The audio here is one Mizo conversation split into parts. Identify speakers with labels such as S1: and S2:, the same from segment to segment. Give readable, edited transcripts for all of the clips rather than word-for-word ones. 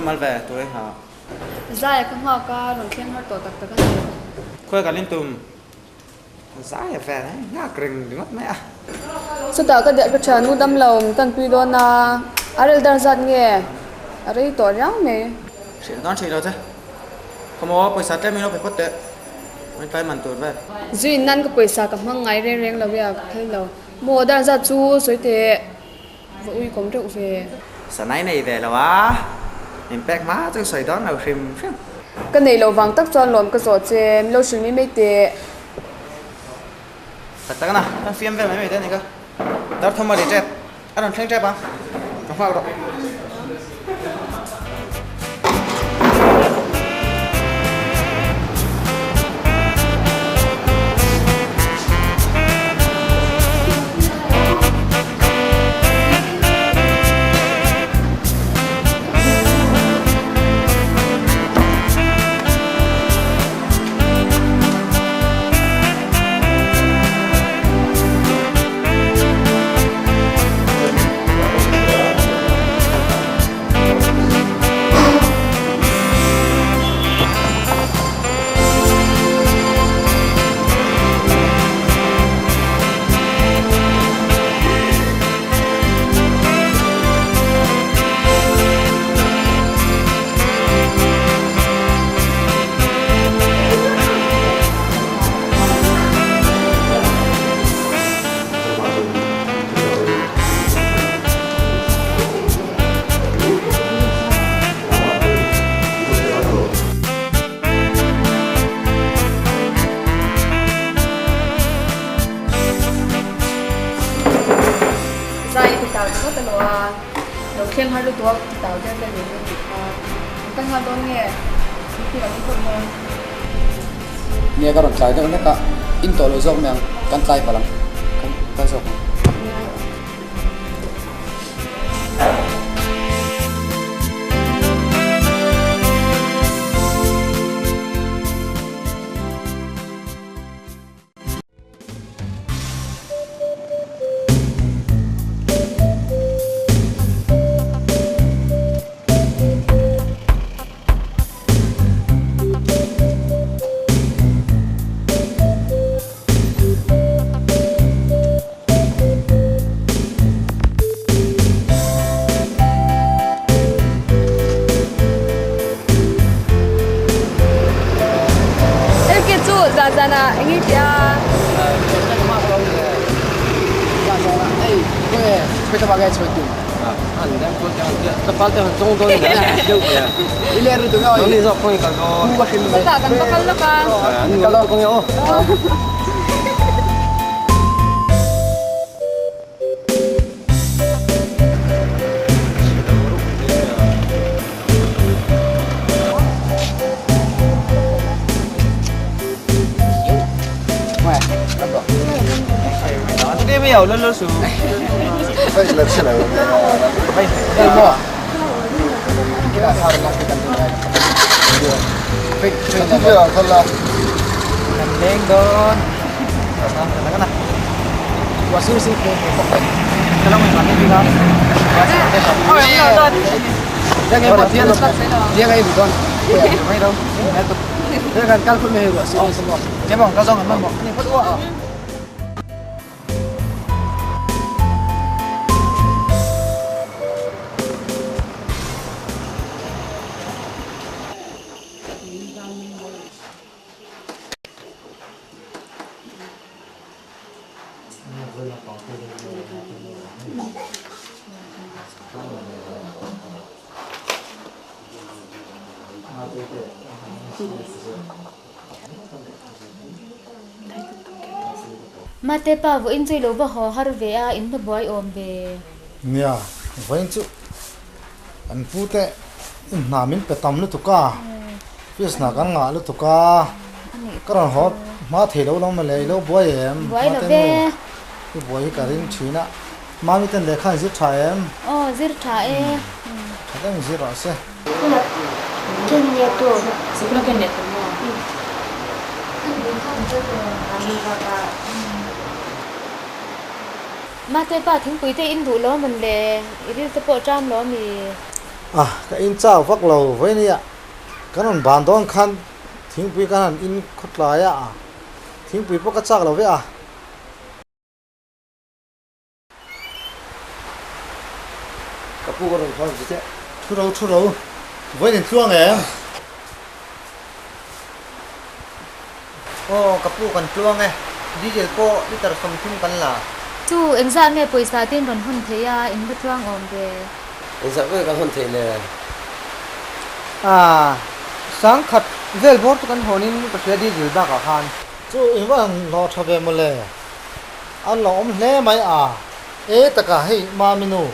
S1: mal ve tur i nghah.
S2: Zaia ka nghak a, rawn thleng har tawh tak tak a ni.
S1: Khawi kan intum Zaia vel a nghak reng ringawt mai a.
S2: Chutah ka ka thian nu dam lo min tan pui dawn a, a rel dar zat nge a rei tawh riau mai.
S1: Hrilh dawn hrih lo che. Khawmaw pawisa tlem in lo pe phawt teh. Min tlai man tur vel.
S2: Zuin nan ka pawisa ka hmang ngai reng reng lo ia ka phal lo. Maw dar zat chu sawi teh. Va ui kawm reuh ve.
S1: Sanai nei ve lo a, min pek hma chu sawi dawn lo hrim hrim.
S2: Ka nei loh vang tak chuan lawm ka zawh che, min lo hrilh mai mai teh.
S1: Tak tak a na, kan fiam vel mai mai te a ni ka. Darthawm a ri tep, a rawn thleng tep ang, ka nghak rawh.
S2: Zai i titau ta ngawt alo a, lo thleng har lutuk a titau der vel in tih kha an kal nghal dawn nge thil an inpawt dawn.
S3: Nia ka rawn tlai deuh hlek a, in tawh lo zawk mai ang, kan tlai palh ang, kan kal zawk ang.
S2: Elke chu zan zanah eng nge tih a? Chutah kan va kal lawk a.
S4: Mate pa vawiin chu i lo va haw har ve a, in va buai awm ve.
S5: Nia, vawiin chu an pu te hna min pe tam lutuk a, fees hna kan ngah lutuk a, ka rawn haw hma thei lo lo mawle, i lo buai em?
S4: Buai lo ve.
S5: I buai hi ka ring thin a, Mami ten lehkha an zir tha em?
S4: Aw, zir tha e.
S5: Tha deuhin zir rawh se.
S4: Mate pa thingpui te in duh lo mawn le, i ril te pawh ṭam lo ami?
S5: A, ka in chau vak lo vawi nia, kan rawn ban dawn khan thingpui kan han in khawtlai a, thingpui pawh ka chak lo ve a.
S6: Ka pu ka rawn phar zet e.
S5: Thu ro thu ro, vawiin in tluang em?
S1: Aw ka pu kan tluang e, diesel pawh liter 30 kan la.
S4: Chu engzah nge pawisa te in rawn hawn theih a, in va tluang awm ve?
S6: Engzah nge kan hawn theih le?
S1: Ah, sangkhat vel bawr chu kan hawn in ka hria diesel bakah khan.
S5: Chu in va han hlawh tha ve mawle. An lo awm hle mai a. E taka hei Mami nu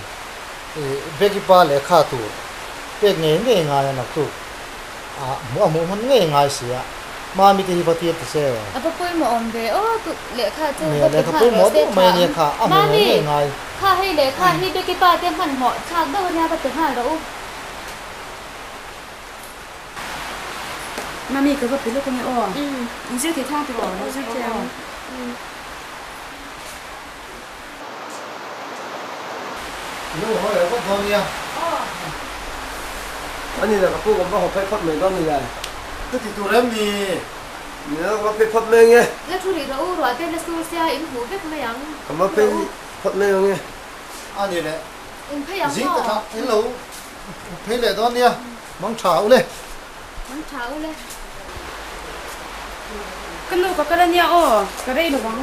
S5: i Becky pa lehkha tur pek ngei ngei ngai a naktuk a hmuh a hmuh hman ngei ngai si a Mami te hi va tir ta se.
S4: A va pawimawh awm ve aw tu lehkha chu
S5: Nia
S4: va pe
S5: lehkha
S4: nghal
S5: pawimawh
S4: rawh se
S5: deuh mai
S4: tha
S5: a nia
S4: ang.
S5: kha a hmuh ngei
S4: Mami
S5: ngei ngai.
S4: kha hei lehkha hi Becky pa te hmanhmawh thlak deuh a nia va pe nghal rawh u.
S2: Mami ka va pe lawk ange aw. In zir thei thang tawh aw. Zir thei ang.
S5: Lo haw leh vak dawn nia.
S6: Ani le ka pu kan va haw phei phawt mai dawn ni le.
S5: Ka ti tur em ni?
S6: Ni le ka va phei phawt mai ange.
S4: La thu rih rawh u, ruah te la sur sia in hmuh vek mai ang.
S6: Ka va phei phawt mai ange.
S5: Ani le.
S4: In phei ang
S5: Zing
S4: maw?
S5: takah in lo phei leh dawn nia. Mang tha u le.
S4: Mang tha u le.
S2: Ka nu ka kal ania aw, ka rei lo ang.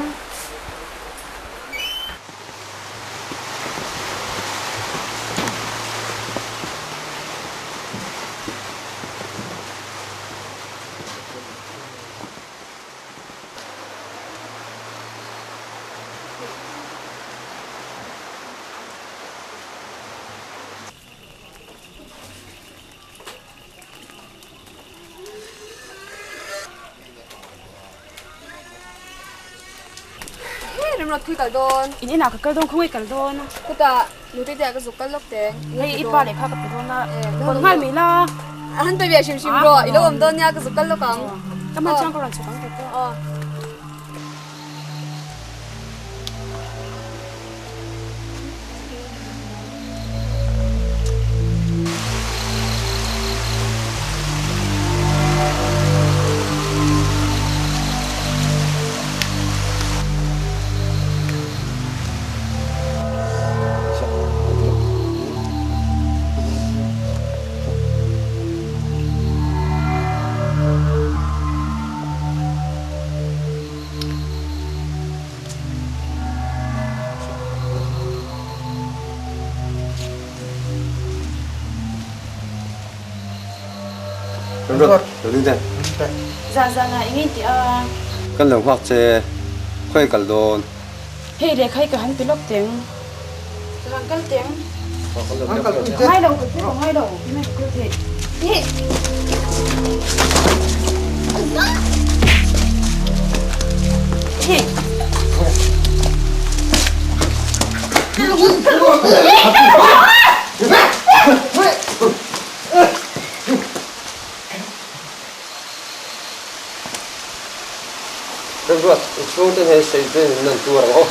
S2: Remruat khui kal dawn. In inah ka kal dawn, khawngaih kal dawn. Chutah nute te ah ka zuk kal lawk teng. Hei i pa lehkha ka pe dawn a, rawn nghal mai la. A han pe ve hrim hrim rawh, i lo awm dawn nia ka zuk kal lawk ang. Ka hman chuan ka rawn chhuk ang tawh pawh. Zan zan ah eng tih a?
S6: Kan lo nghak che, khawi kal dawn?
S2: Hei lehkha hi ka han pe lawk teng. Ka han kal teng. Ka ngai lo, ka pu ka ngai lo, hmai ka kal theih.
S6: Remruat, i chhungte hnen sei chu in nan tur ang aw.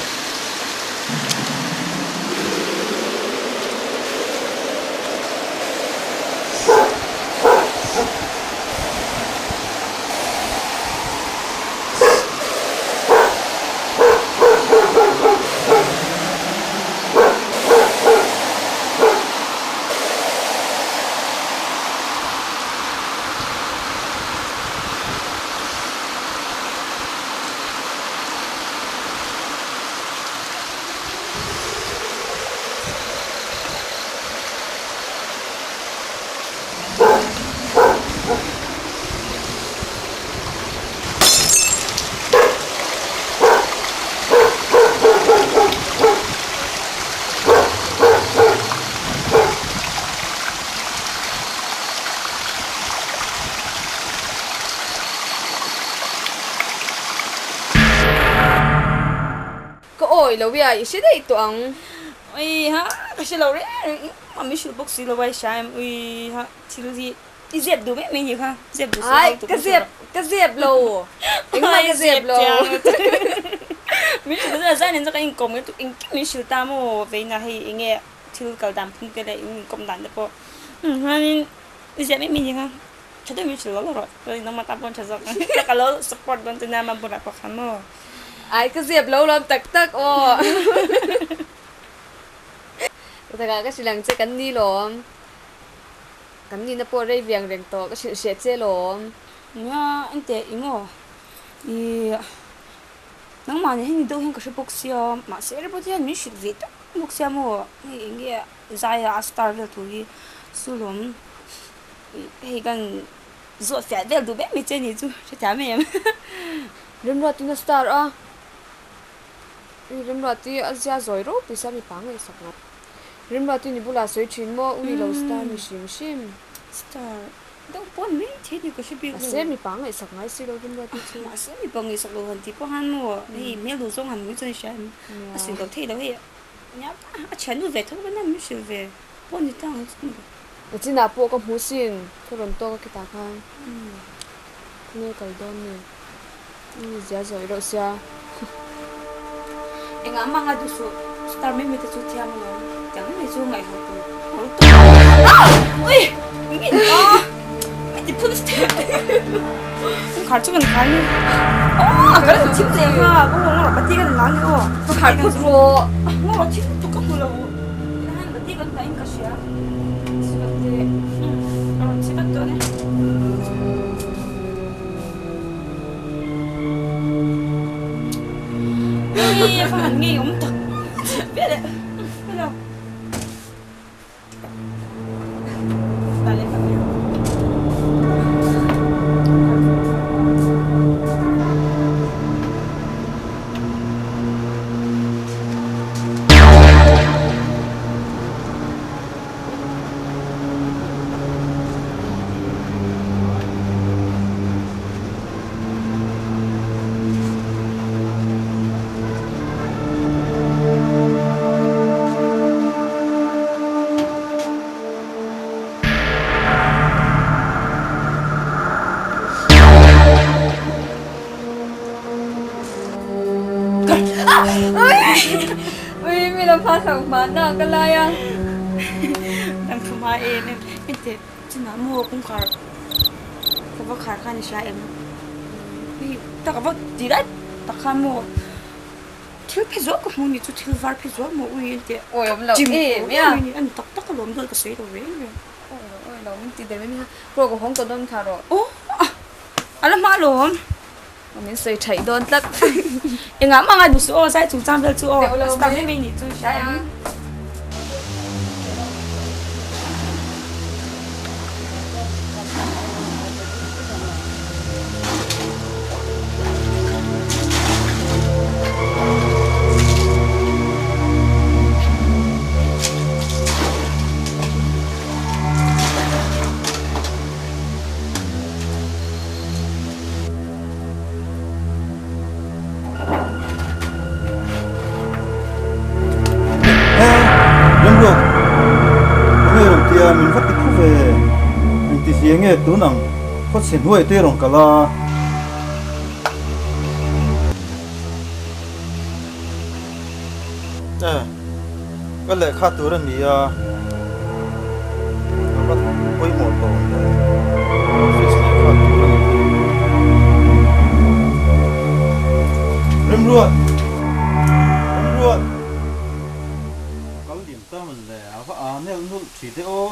S2: Ka awi lo ia, i hre daih tawh ang. Ui ha, ka hre lo reng reng, engmah min hrilh bawk si lo a i hria em, ui ha, thil hi i zep duh mai mai ni kha, zep duh si lo tuk ka zep, ka zep lo, engmah ka zep lo. Min hrilh ta zan in chu ka inkawm nge tuk, engkim min hrilh ta maw veina hei enge thil kal dan phung te leh in inkawm dan te pawh. Chuanin i ziah mai mai ni kha tha deuh min hrilh lo rawh chuan nangmah tan pawh tha zawk ang ka lo support dawn che nia ama bulah pawh kha maw.
S7: Ai ka zep lo lawm tak tak aw. Takah ka hrilh ang che kan ni lawm. Kan nihna pawh rei viang reng tawh ka hrilh hreh che lawm.
S2: Nia engteh eng aw ih nangmah nen hian ni deuh hian ka hre bawk sia mahse rebawt hian min hrilh ve tak bawk sia maw hei eng nge zaia a star vel tur hi chu lawm hei kan zawh fiah vel duh ber mai che ni chu hrethiam em.
S7: Remruatin a star a, Remruati a zia zawi ropui sia mipa ngaihsak ngai. Remruati ni bulah sawi thin maw ui lo star ni hrim hrim.
S2: Star deuh pawh ni mai thei ni ka hre bik lo.
S7: Mahse mipa ngaihsak ngai si lo Remruati chu.
S2: Mahse mipa ngaihsak lo han tih pawh khan maw hei hmel duh zawng han hmu chuan i hria em a sawi lo thei lo hei nia a thiannu ve tho pawn a min hrilh ve pawh ni ta ang chu.
S7: Chinah pawh ka hmu sin ka rawn tawk a khitah khan khawnge kal dawn ni. I zia zawih reuh sia.
S2: Engah mah ngai duh suh, star mai mai te chu thiam alawm, tiang mai chu ngaihho tur a lo tawp. Ui! Min a! Min ti phun step. Kawngkhar chu kan khai ni. Aw! Ka lo thim leh nga, ka hmu ngawrh pati kan la ni aw.
S7: Ka khar phut rawh.
S2: Ngawrh thim lutuk ka hmu lo. Tihian pati kan dah in ka hria. Chivate. A rawn chhi vat tawh ni. Ui a va han ngei awm tak vel e hello
S7: Ui mi lo pha hlauh hmanna ka lai a.
S2: Dang thu hma em em engteh Chunah maw kawngkhar ka va khar khan i hria em? Hei tak a va ti lai tak khan maw thil phe zual ka hmu ni chu thil var phe zual maw ui engteh
S7: Awi awm loh em em a.
S2: A ni tak tak alawm dawt ka sawi lo reng reng.
S7: Awi lo awi lo min ti der mai mai kha pawh ka hawng tawh dawn kha rawh.
S2: Aw a la hma alawm.
S7: Min sawi thaih dawn tlat.
S2: Engah mah ngai duh suh aw, zai chungchang vel chu aw. A star mai mai nih chu i hria em?
S8: Remruat, enge rawn tia min va ti phu ve? Engti hli enge tun ang khawchhe hnuai te rawn kal a? E, ka lehkha tur a ni a, ka va pawimawh tawh ang le, office lehkha tur a ni hi. Remruat! Remruat! Kal liam ta man le, a va a nel nulh thi te aw.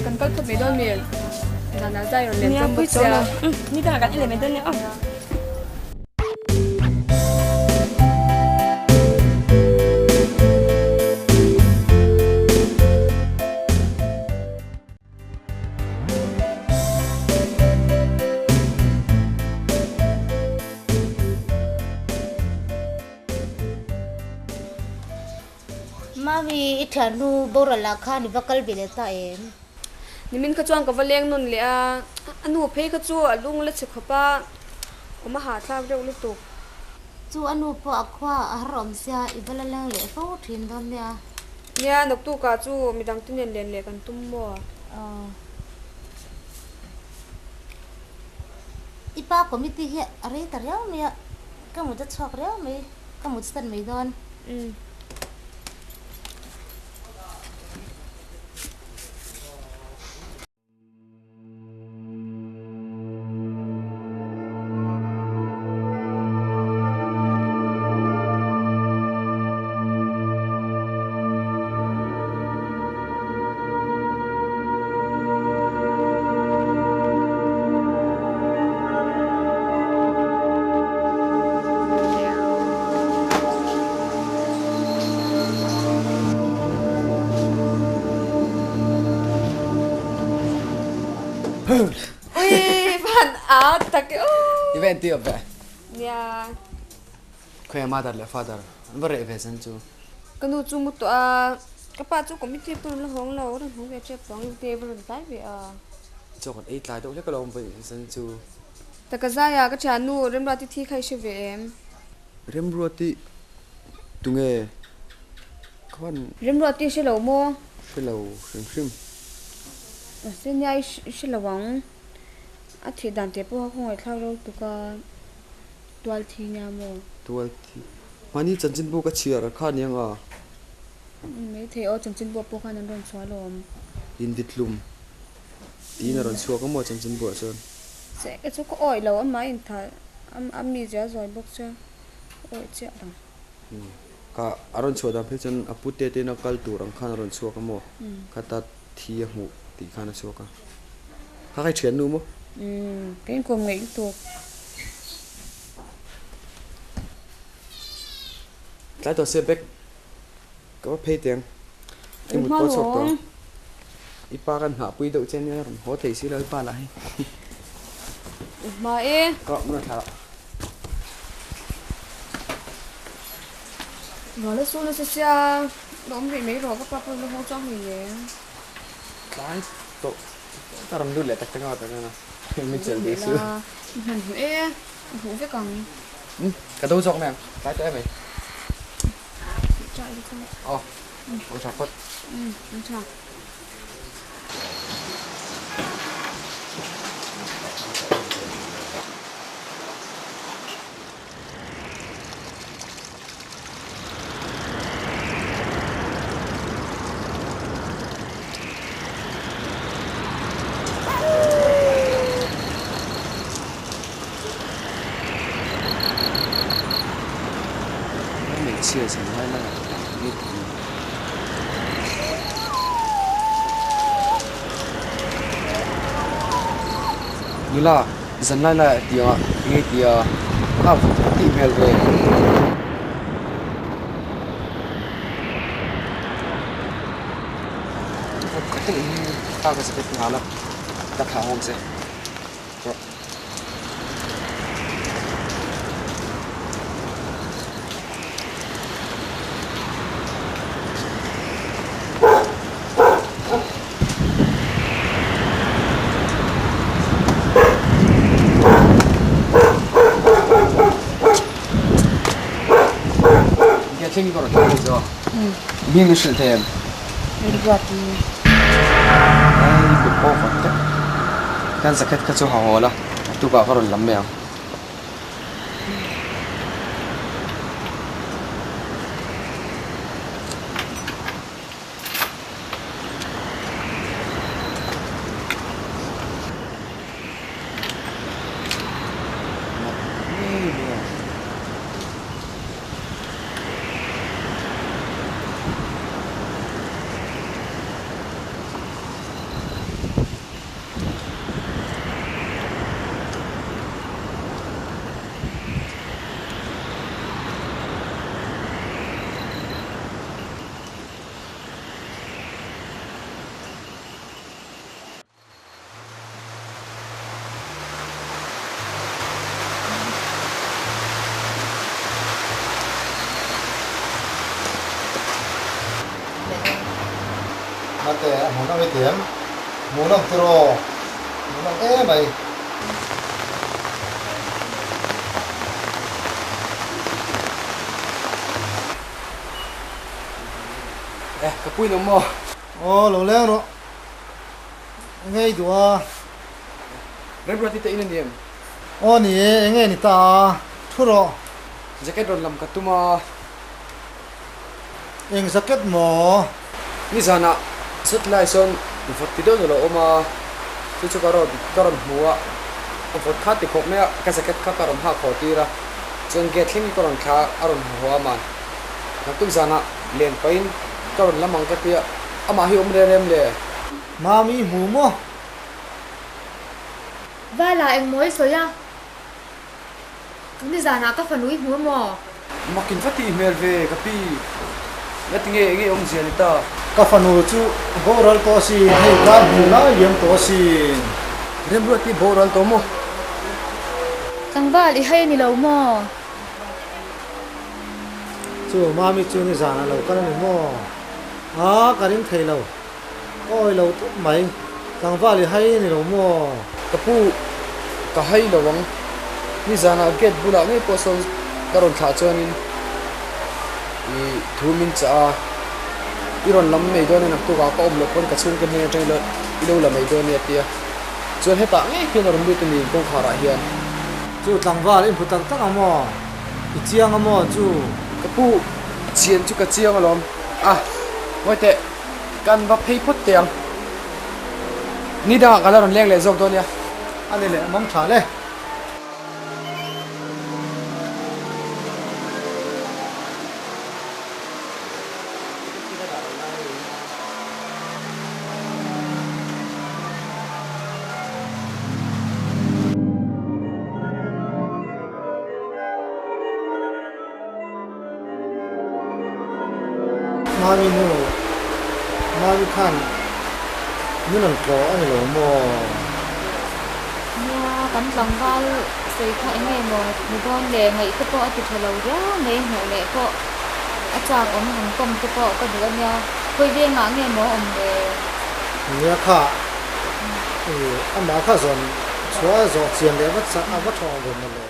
S7: Kan kal phawt mai dawn mi? Zanah zai rawn len chawm bawk sia.
S2: Ni dangah kan en leh mai dawn nia aw.
S4: Mami, i thiannu boral ah khan i va kal ve leh ta em?
S7: Nimin kha chuan ka va leng nawn leh a, a nu phei kha chu a lung la chhe khawp a, awm a hahthlak deuh lutuk.
S4: Chu a nu pawh a khua a har awm sia, i va la leng leh fo thin dawn nia.
S7: Nia, naktukah chu midang te nen len leh kan tum maw?
S4: Aw. I pa committee hi a rei ta riau mai a, ka mut a chhuak riau mai, ka mut stand mai dawn.
S7: Umm. Ui van a tak e aw.
S3: I va entir awp ve.
S7: Nia.
S3: Khawiah mother leh father an va reh ve zen chu.
S7: Ka nu chu mu tawh a, ka pa chu committee pawh rawn la hawng lo, rawn hawng ve tep vang te va rawn tlai ve a.
S3: Chaw kan ei tlai deuh hlek alawm vawi zen chu.
S7: Taka zaia ka thiannu Remruati thi kha i hre ve em?
S3: Remruati tunge ka van.
S7: Remruati hre lo maw?
S3: Hre lo hrim hrim.
S7: Mahse nia i hre lo ang. A thih dan teh pawh kha khawngaihthlak reuh tuk a. Tual thi nia maw?
S3: Tual thi. Mahni chanchinbu ka chhiar kha nia nga.
S7: Maithei aw chanchinbu ah pawh khan an rawn chhuah alawm.
S3: Invitlum tiin a rawn chhuak a maw chanchinbu ah chuan?
S7: Che ka chu ka awih lo amah intha a mi zia zuai bawk che awih chiah lo.
S3: Ka a rawn chhuah dan phei chuan a pu te te in a kal tur ang khan a rawn chhuak a maw? Khata thi a hmuh tih khan a chhuak a. Kha kai thiannu maw?
S7: Umm, ka inkawm ngaih lutuk.
S3: Tlai tawh se bag ka va phei teng. I mut pawh chhuak tawh. I pa kan nghah pui deuh che nia rawn haw thei si lo i pa lah hi.
S7: Hma e.
S3: Ka mut thla.
S7: Ruala su nasa sia, la awm rih mai rawh ka pa pawh la haw chuang hei e.
S3: Tlai tawh ka rawn lut leh tak tak a tak a mi chelh ve su.
S7: I hman hmuh e, i hmuh vek ang.
S3: Umm ka do zawk mai ang, tlai tawh em ei. Aw, aw tha phawt.
S7: Umm, an tha.
S3: Hmeichhia zan lai lai ah nge tih ni. Nula zan lai lai ah tiang ah nge tih a a tih hmel ve. Ka ka jacket nghal a ka thlah hawng che. Thleng ka rawn thleng zawk. Hming i hrilh thei em? Ai be pawh vak tak. Kan zakhet kha chu ha haw la, a tukah ka rawn lam mai ang.
S5: teh a hmuhnawm i ti em? Hmuhnawm tiraw? Hmuhnawm emai.
S3: Eh, ka puin awm maw?
S5: Aw, lo leng rawh. Enge i duh a?
S3: Remruati te in a ni em?
S5: Aw ni e, enge ni ta a? Thu rawh.
S3: Jacket rawn lam ka tum a.
S5: Eng jacket maw?
S3: Nizanah sut lai sawn vawt ti deuh deuh lo awm a, chu chu ka rawn ka rawn hmu a, vawt kha ti khawp mai a, ka jacket kha ka rawn hak haw tir a, chuan gate thleng hi ka rawn thla a rawn haw haw a man. Naktuk zanah len pahin ka rawn lam ang ka tia, amah hi awm rem rem le.
S5: Mami hmu maw?
S9: Vala engmaw i sawi a? Nizanah ka fanu i hmu maw?
S3: Makin va tih hmel ve ka pi. Ngatinge enge awmzia ni ta?
S5: Ka fanu chu boral tawh asin, hei kar hmu lai liam tawh asin.
S3: Remruati boral tawh maw?
S9: Tlangval i hai a ni lo maw?
S5: Chu Mami chu nizanah lo kal a ni maw? A, ka ring thei lo. Ka awi lo tawp mai. Tlangval i hai a ni lo maw?
S3: Ka pu, ka hai lo ang. Nizanah gate bulah ngei pawh sawn ka rawn thlah chuanin i thu min chah a, i rawn lam mai dawn a naktukah ka awm loh pawn ka chhungte hnen atang i lo la mai dawn nia tia. Chuan hetah ngei hian a rawn lut a ni kawngkharah hian.
S5: Chu tlangval i hmu tak tak ang maw? I chiang a maw chu?
S3: Ka pu, chian chu ka chiang alawm. A, ngawi teh. Kan va phei phawt teh ang. Ni dangah ka la rawn leng leh zawk dawn nia.
S5: A ni leh mang tha le. Mami nu, Mami khan min rawn tlawh a ni lo maw?
S9: Nia, kan tlangval sawi kha eng nge maw ni dawn le, ngaih te pawh a ti tha lo riau mai, hmuh leh pawh a chak awm han kawm te pawh ka duh a nia, khawi vengah nge maw awm le?
S5: Nia kha, amah kha zawn chhuah a zawh chian leh vat a va tha awm ve maw le?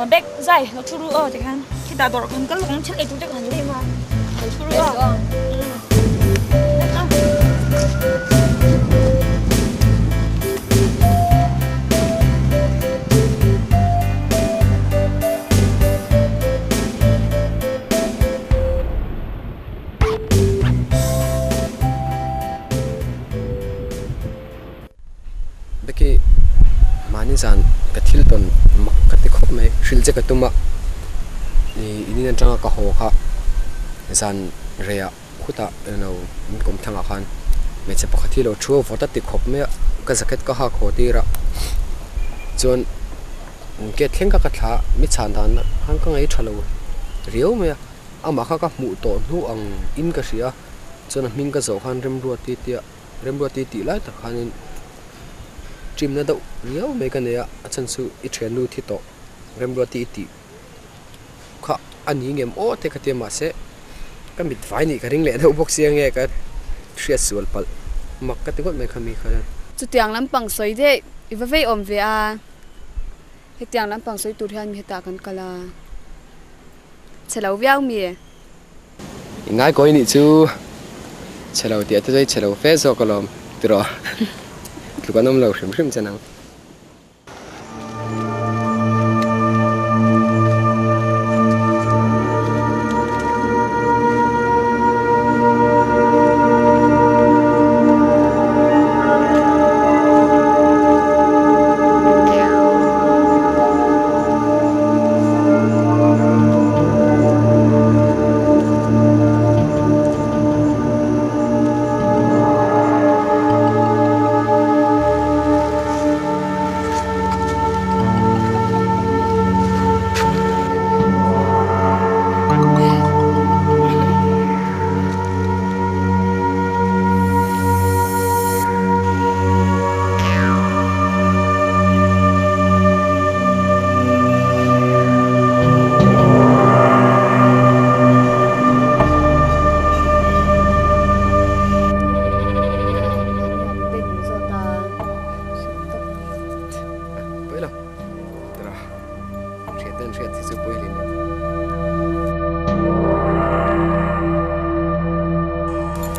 S2: Bag zai lo thu ru aw tikhan khitah dawrh khan kal lawk ang thil ei tur te ka han lem a lo thu ru aw.
S3: Becky, mahni zan ka thil tawn mak ka ti khawp mai, hrilh che ka tum a, ih in in atanga ka haw kha zan reiah khutah englo min kawm thlang ah khan hmeichhe pakhat hi lo thu a vawt a ti khawp mai a, ka jacket ka hak haw tir a, chuan gate thleng kha ka thlah a, mi chhan dan khan ka ngaih tha lo riau mai a, amah kha ka hmuh tawh hnu ang in ka hria a, chuan a hming ka zawh khan Remruati tia. Remruati tih lai tak khanin ṭimna deuh riau mai ka nei a, a chhan chu i ṭhiannu thi tawh Remruati i tih kha a ni ngem aw te ka ti a mahse ka mit vai nih ka ring leh deuh bawk sia nge ka hriat sual palh mak ka ti ngawt mai kha mi kha.
S7: Chutiang lampang sawi daih i va vei awm ve a, hetiang lampang sawi tur hian mi hetah kan kal a, chhe lo viau mi.
S3: I ngaikawi nih chu chhe lo tih a te chu chhe lo fe zawk alawm tiraw tluk an awm lo hrim hrim che nang.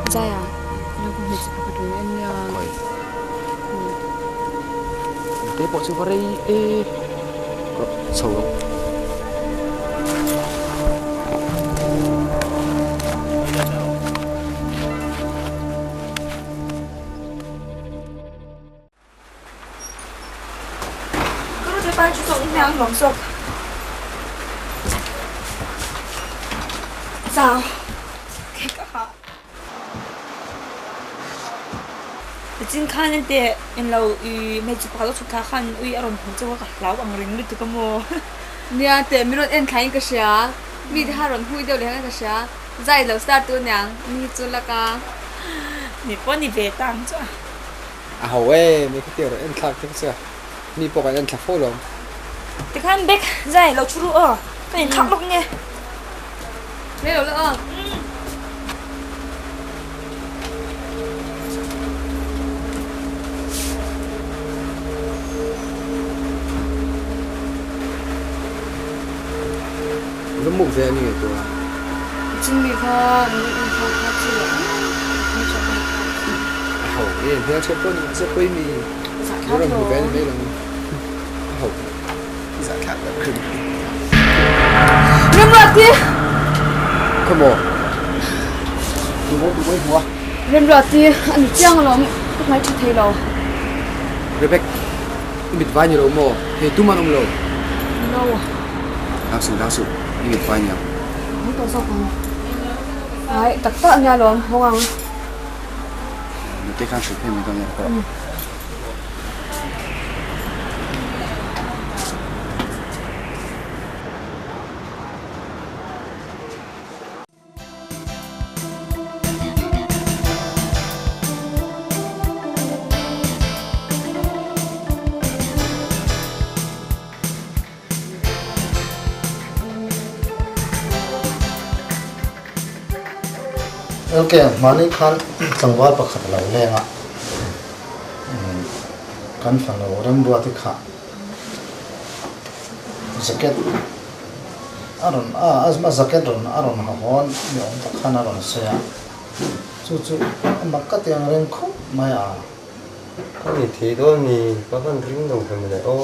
S7: Zaia, lo ka hmeichhe pakhat rawn en nia.
S3: Khawi. Te pawh chu va rei e. Rawh chho ang.
S2: Ka ru te pa chu chawlh hmiang hlawm zawk. Chau. Kei ka hah. Nichin khan ente englo i hmeichhe pakhat a chhuk thla khan ui a rawn hmu chauh a ka hlau ang ring lutuk a maw.
S7: Nia teh min rawn en thla in ka hria. Mi te kha rawn hui deuh leh hian ka hria. Zai lo start tu aniang mi hi chu laka.
S2: Ni pawh ni ve ta ang chu a.
S3: A ho e, mi khatiang rawn en thlak te kha chu mi pawh kan en thla fo lo.
S2: Tikhan bag zai lo thu ru aw, ka inthlak lawk nge.
S7: Rei lo la aw.
S3: Va muk ve a ni ngei tur a.
S7: Chin mi kha min en thlak kha chi leh mai tha ka.
S3: A ho e, hmelchhe pawh ni mahse pawi mi mi rawn hmu ve a ni mai lo. A ho i zah thlak tak hrim.
S7: Remruati!
S3: Khaw maw? Tumaw tumaw i hmu a?
S7: Remruati, a ni chiang alawm, ka hmai tha thei lo.
S3: Rebek, i mit vai ni lo maw? Hei tum an awm lo.
S7: No.
S3: Dang suh, dang suh, i mit vai niang.
S7: Haw tawh zawk ang. Ai, tak tak ania alawm, haw ang.
S3: Nute khan hrilh phei mai dawn nia pawh.
S5: Ok, hmani khan tlangval pakhat a lo leng a, kan fanu Remruati kha jacket a rawn a a jacket rawn a rawn ha hawn ni awm tak khan a rawn sawi a, chu chu a mak ka ti ang reng khawp mai a.
S6: Ka ni thei dawn ni, ka van ring lo ve mawle aw.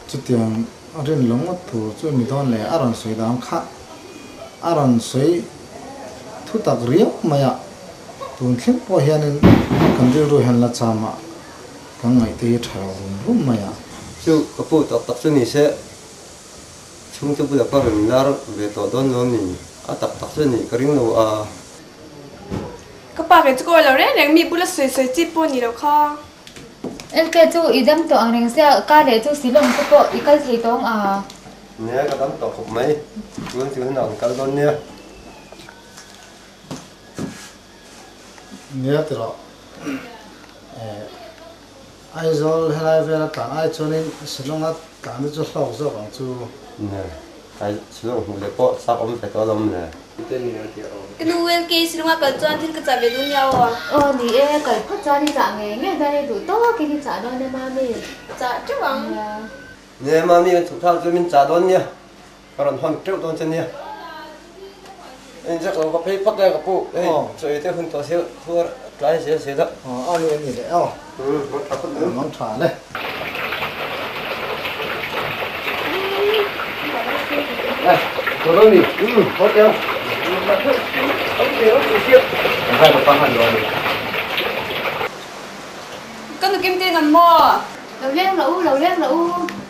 S5: Chutiang rin lo ngawt tur chu mi dawn leh a rawn sawi dan kha a rawn sawi thu tak riau mai a, tun thleng pawh hianin kan rilru hian la cham a, kan ngaihte hi tha lo rum rum mai a.
S6: Chu ka pu tak tak chu ni se, chhungte bulah ka rawn lar ve tawh dawn lo ni, a tak tak chu ni ka ring lo a.
S10: Ka pa ve chu ka awi lo reng reng, mi bula sawi sawi chi pawh ni lo kha.
S9: LK chu i dam tawh ang reng sia, ka leh chu Shillong te pawh i kal thei tawng a.
S6: Nia ka dam tawh khawp mai, tun chu hunah kan kal dawn nia.
S5: Nia tiraw eh Aizawl helai vela tlan ai chuanin Shillong a tlan te chu hlawk zawk ang chu.
S6: Nia, ai Shillong hmuh leh pawh chak awm ve tawh alawm le.
S10: Ka nu LK Shillong a kal chuan thil ka chah ve duh nia aw.
S9: Aw ni e, kal phawt chuan i chah ngei ngei dawn e, duh tawkin i chah dawn e Mami.
S10: Chah teuh ang.
S6: Nia Mami kan chhuk thlak chu min chah dawn nia. Ka rawn hawn teuh dawn che nia. Inject lo ka phei phawt e ka pu. Hei chaw ei te hun tawh sia khuar tlai zel zel a.
S5: Aw a ni a ni leh aw.
S6: Mang tha phawt mai.
S5: Mang tha le.
S6: Tawh dawn ni. Haw teh ang. Kan pa han lo a ni.
S10: Ka nu kim tin ang maw?
S9: Lo leng lo u, lo leng lo u,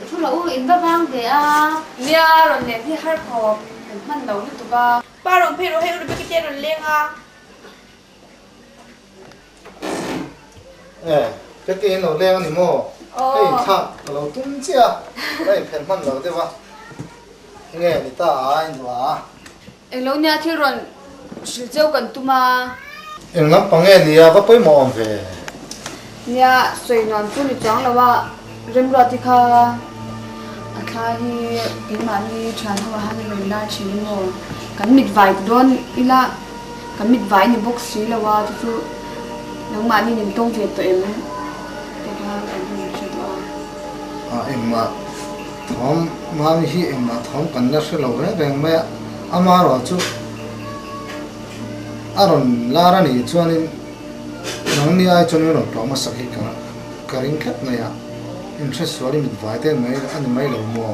S9: thu lo u, in va vang ve a.
S10: Nia, rawn len hi har khawp, kan hman lo lutuk a. Pa rawn phei rawh hei u Rebecca te rawn leng a.
S5: E, Betty in lo leng a ni maw? Hei inthlak ka lo tum chiah a, ka inphelh hman lo deuh a. Enge ni ta a in duh a?
S7: Englo nia thil rawn hrilh cheu kan tum a.
S5: Eng lampang nge nia va pawimawh awm ve?
S7: Nia sawi nuam chu ni chuang lo a, Remruati kha a thla hi keimahni thian ho ah hian a rawn la thin emaw? Kan mit vai ti dawn ila kan mit vai ni bawk si lo a, chu chu nangmahni nin tawng ve tawh em? Te kha kan rawn hre duh a.
S5: A engmah Thawm Mami hi engmah thawm kan la hre lo reng reng mai a, amaherawh chu a rawn lar a nih chuanin. Nangni ai chuan min rawn tlawh hmasak hi ka ka ring tlat mai a, inhresual i mit vai te mai a ni mai lo maw?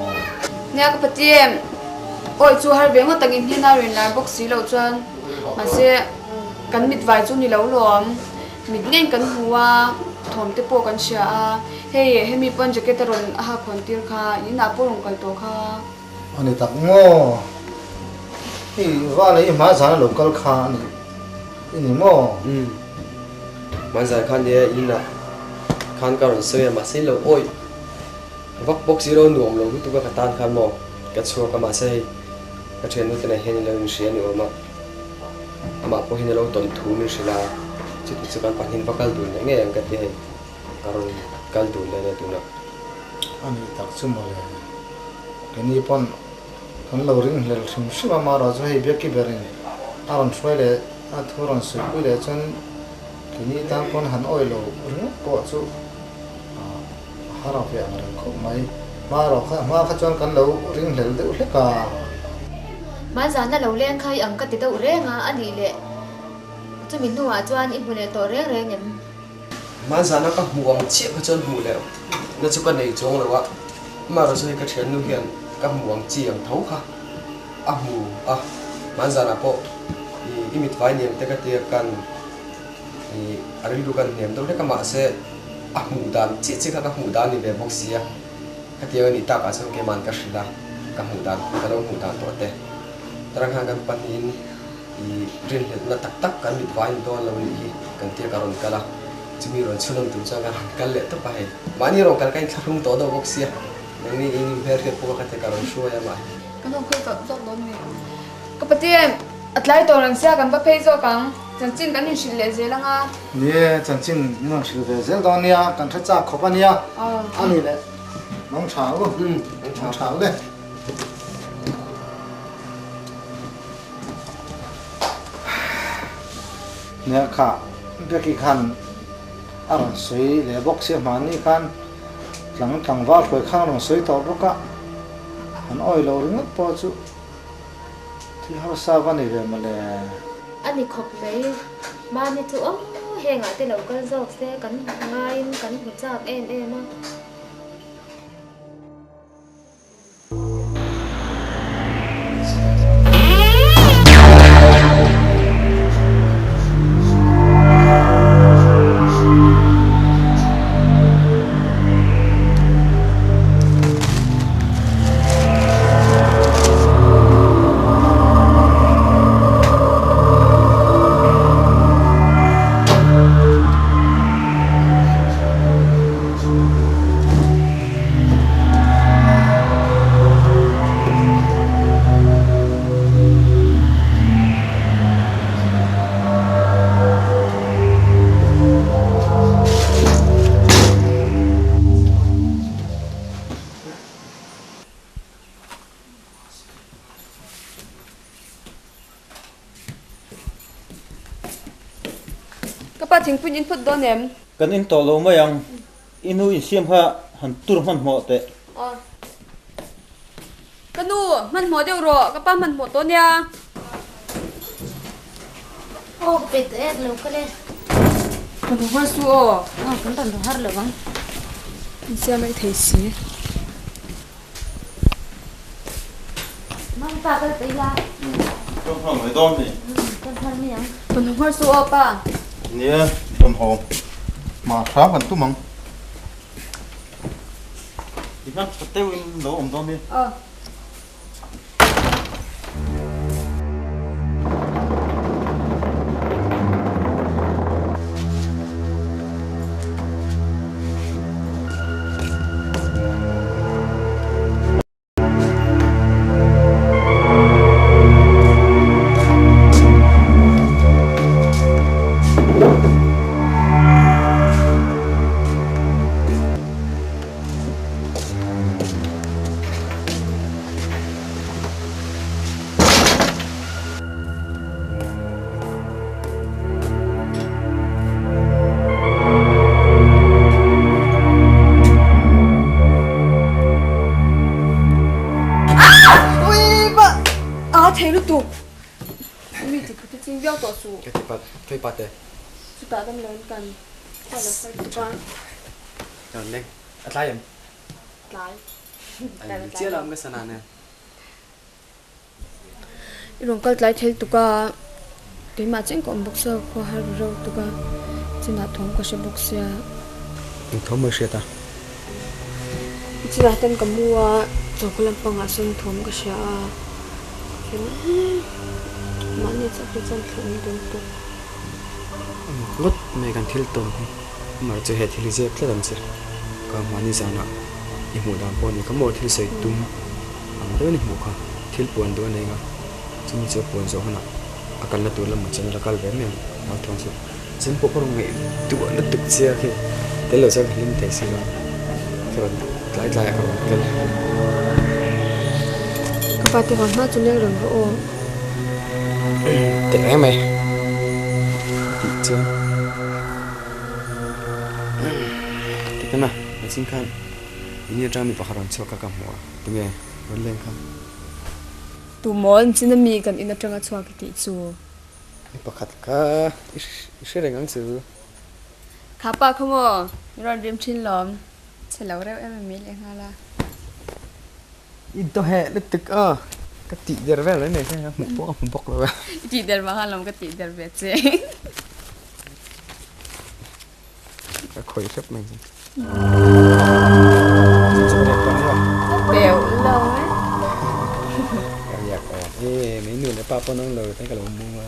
S7: Nia ka pati em? Awi chu har ve ngawt angin hnena rawn lar bawk si loh chuan mahse kan mit vai chu ni lo lawm. Mit ngeiin kan hmu a, thawm te pawh kan hria a, hei hemi pawn jacket a rawn a hak hawn tir kha, inah pawh rawn kal tawh kha.
S5: A ni tak maw? Hei val hi hmai zan a lo kal kha a ni i ni maw?
S3: Umm hmai zan khan nia inah khan ka rawn sawi a mahse lo awih vak bawk zero nuam lo lutuk a ka tan khan maw ka chhuak a mahse hei ka thiannu te nen hian in lo inhria a ni awm a amah pawh hian a lo tawn thu min hrilh a chuti chu kan pahnih va kal dun leh ngei ang ka ti hei ka rawn kal dun leh ania tunah.
S5: A ni tak chu mawle. Keini pawn kan lo ring hlel hrim hrim a, amaherawh chu hei Biaki berin a rawn hruai leh a thu rawn sawi pui leh chuan keini tan pawn han awih lo ringawt pawh chu a har ang ve ang reng khawp mai. Hmaerawh kha hma kha chuan kan lo ring hlel deuh hlek a.
S9: Hmanzana lo leng kha i ang ka ti deuh reng a, a nih leh chumi hnuah chuan i hmu leh tawh reng reng em?
S3: Hmanzana ka hmuh ang chiah kha chuan hmuh leh na chu ka nei chuang lo a, amaherawh chu hei ka thiannu hian ka hmuh ang chi ang tho kha a hmu a, hmanzanah pawh i mit vai niam te ka tia kan i a rilru kan hnem deuh hlek a mahse a hmuh dan chiah chiah kha ka hmuh dan ni ve bawk sia, khatiang a nih takah chuan keima'n ka hrilh a, ka hmuh dan ka lo hmuh dan tawh te tarang khan kan pahnihin. I rinhlelhna tak tak kan mit vai ni dawn lo nih hi kan tia ka rawn kal a, chumi rawn chhunawm tur chuan ka rawn kal leh tawp a hei. Mahni rawn kal ka inthlahrung tawh deuh bawk sia, nangni in inhmel hriat pawh ka tia ka rawn hruai a mah.
S7: Kan rawn kal tawh zawk dawn ni. Ka Pathian, a tlai tawh reng sia kan va phei zawk ang, chanchin kan inhrilh leh zel ang a.
S5: Ni e, chanchin min rawn hrilh ve zel dawn nia, kan hre chak khawp a nia, a ni leh nang tha u, nang tha u le. Nia kha Becky khan a rawn sawi leh bawk sia hmanni khan tlang tlangval hruai khan a rawn sawi tawh bawk a, han awih loh ringawt pawh chu thil harsa va ni ve mawle.
S9: A ni khawp mai, mahni chu aw hengah te lo kal zawk se kan ngaiin kan hmu chak em em a.
S7: Ka pa thingpui in phut dawn em?
S8: Kan in tawh lo mai ang. I nu insiam kha han tur hmanhmawh teh.
S7: Aw. Ka nu, hmanhmawh deuh rawh, ka pa hmanhmawh tawh nia.
S4: Aw, ka pe tawh e, ka lo kal e.
S7: Ka hmu har su aw.
S4: Aw, kan rawn hmu har lo ang.
S7: Insiam rei thei si.
S4: Mama pa kal pei la.
S8: Kan hmu mai dawn ni.
S4: Kan hmu mai ang.
S7: Kan hmu har su aw pa.
S8: Nia, kan haw. Ma hram kan tum ang. Ti hian tha deuhin lo awm dawn ni.
S7: Aw.
S10: Chutah dam lo in kan khual lo phar tuk a.
S3: Kan leng. A tlai em?
S10: Tlai.
S3: An chiah lo ka sana nen.
S7: I rawn kal tlai thei tuk a, keimah cheng ka awm bawk sia, khua har ru reuh tuk a, chinah thawm ka hre bawk sia.
S3: Eng thawm mawi hriat a?
S7: Chinah ten ka mu a, chawhkaw lampangah sawn thawm ka hria a, mahni chauh hi chuan thlawh awm dun tuk.
S3: Ngawt mai kan thil tawn hi amah chu he thil hi zep tlat ang che. Ka mahni zanah i hmuh dan pawh a ni kha maw thil sawi tum ang deuhin i hmuh kha thil puan duh a nei nga chumi chu a puan zawh hunah a kalna tur lamah chuan a la kal ve mai ang lau thawng chu chen pawh ka rawn ngaih duh lutuk che a khi tel lo chuan ka hlim thei si lo ka rawn tlai tlaiah ka rawn kal.
S7: Ka pa te vang hma chu leng reng rawh aw.
S3: Teh reng mai tih chuan Tikhan a machine khan in atang mi pakhat rawn chhuak kha ka hmu a tunge rawn leng kha.
S7: Tumaw chin ami kan in atanga chhuak i tih chu.
S3: Mi pakhat kha i hre reng ang chu.
S7: Kha pa kha maw mi rawn rim thin lawm chhe lo reuh em em mai leh nghal a.
S3: I dawheh lutuk a, ka tih der vel mai mai kha hmuh pawh ka hmu bawk lo e.
S7: I tih der vang alawm ka tih der ve che.
S3: Ka khawih hrep mai chu.
S7: Teuh lo e.
S3: Ka riak awm e, mai nu leh pa pawn ang lo ten ka lo mu a.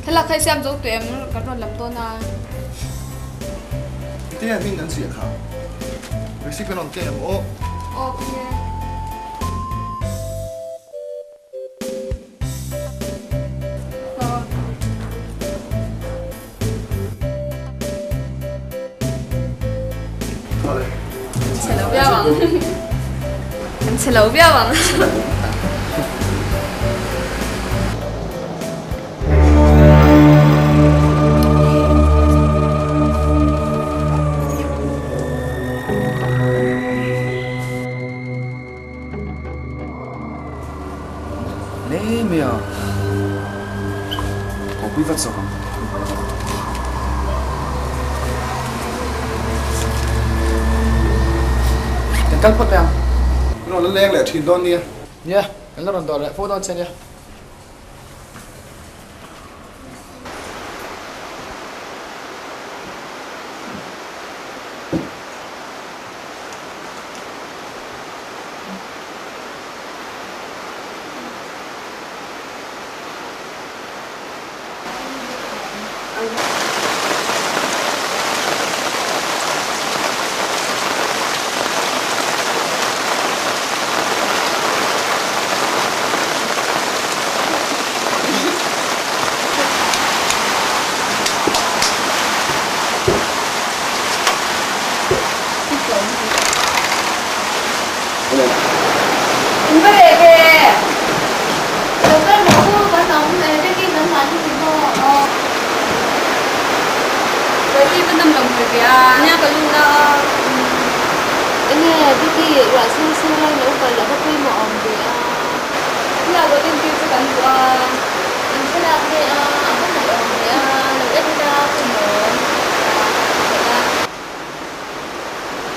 S7: Thlalak kha i siam zo tawh em kan rawn lam dawn a.
S11: Te a hming an ziah kha. Receipt kan rawn ken ang aw.
S7: Aw ka nia. Chhe lo viau ang. Kan chhe lo viau ang.
S3: Hle mai a, haw pui vat zawk ang. Kan kal phawt mai ang.
S11: Kan rawn la leng leh thin dawn nia.
S3: Nia, kan la rawn dawr leh fo dawn che nia.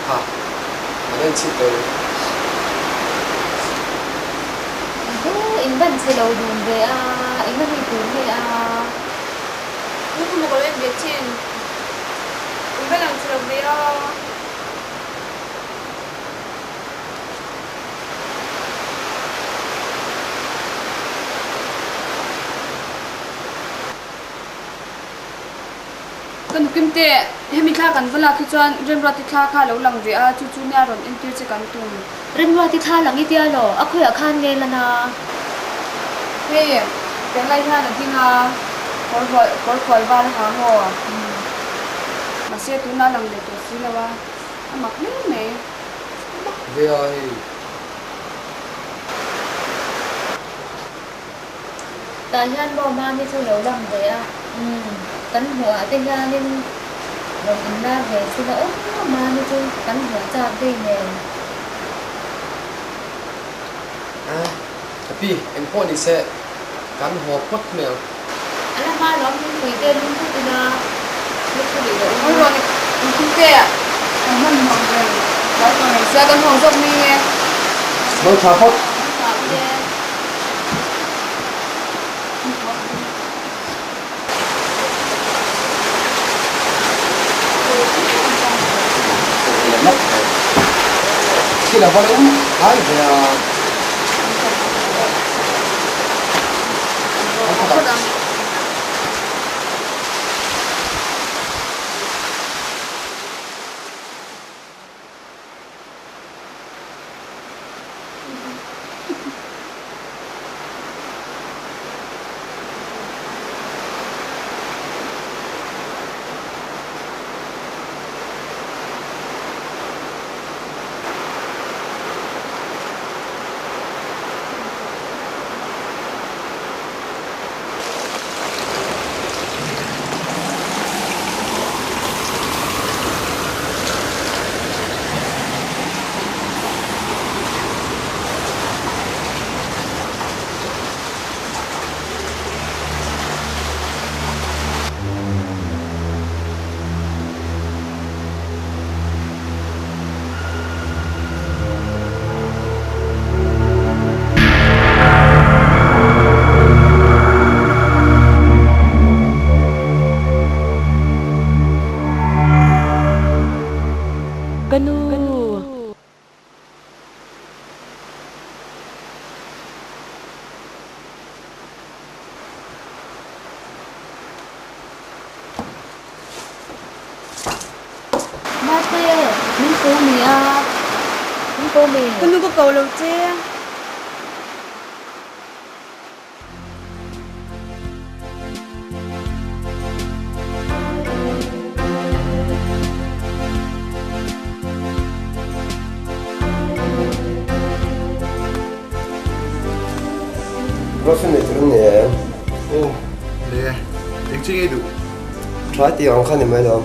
S3: Ha, an en chhit lo.
S9: Hu, in ban chhe lo dun ve a, eng a mi tur nge a?
S10: Hu, ka maw ka lo en ve thin. In va lang chhe lo ve a.
S7: Ka nupui. Kimte, hemi thla kan va lak hi chuan Remruati thla kha a lo lang ve a, chu chu nia rawn entir che kan tum.
S9: Remruati thla lang i tia law, a khawiah khan nge lan a?
S7: Hei, Kerala hian a ding a, kawr hual kawr hual var a ha maw? Mahse tunah a lang leh tawh si lo a, a mak hle mai.
S3: Mak ve a hei.
S9: Tah hian maw Mami chu lo lang ve a, umm kan hmuh ah te hianin rawn inlar ve thin a aw Mami chu kan hmuh chak vei nen.
S3: A, ka pi, eng pawh ni se kan haw phawt mai ang.
S9: A la hma lawm thingpui te lum phawt ila ni thu rih loh
S7: in. Rawn inkhum te kan hman hmang reng tlai tawh reng sia kan haw zawk mai nge.
S3: Mang tha phawt.
S9: Mang tha ule.
S3: Thil a va lo hnai ve a.
S2: Ka nu.
S9: Mate, min ko mi a, min ko mi.
S2: Ka nu ka ko lo che.
S6: Girlfriend nei tur an nei em?
S11: Aw, nei e. Eng chi ngei duh?
S6: Thlai tih ang kha ni mai lo,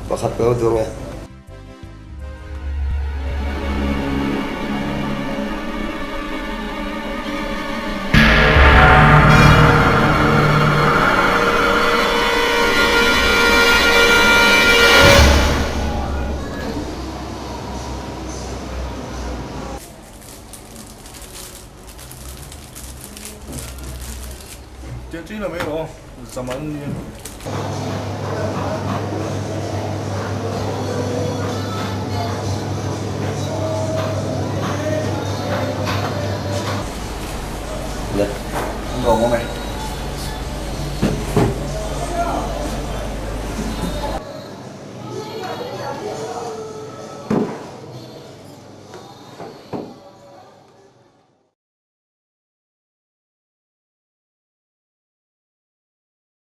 S6: pakhat ka lo duang e.
S11: Tiang chi la mai rawh aw, zaman nia.